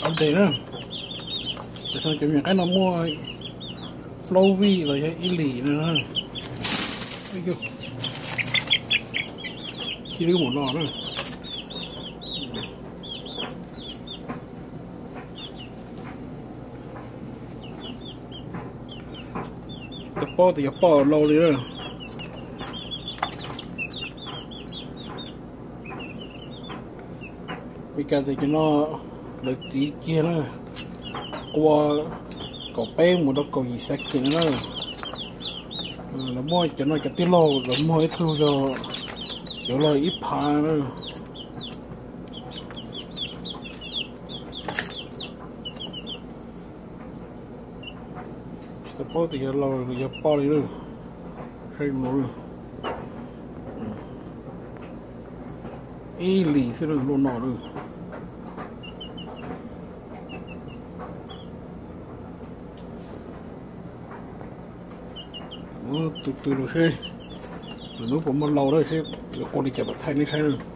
Ntej na, tam sim no cov me nyuam qaib no muaj plaub vij los yog ib lim no. Khi lub mus no na. Tsis paub tias yog poj los laus li na. Meskas tias cov no lawv txiv kiag na, qua kaum peb mus rau kaum yim xya kis no na. Lawv muaj cov no cov tij laug, lawv muaj ib tug yog yuav los ib phav na. Tsis tau paub tias yog laus los yog poj li lawm. Saib no, ib lim xwb lub no lawm. Tus twg los seb, lwm hnub puas muaj laus lawm seb yuav qua li cas mam thaij nej saib.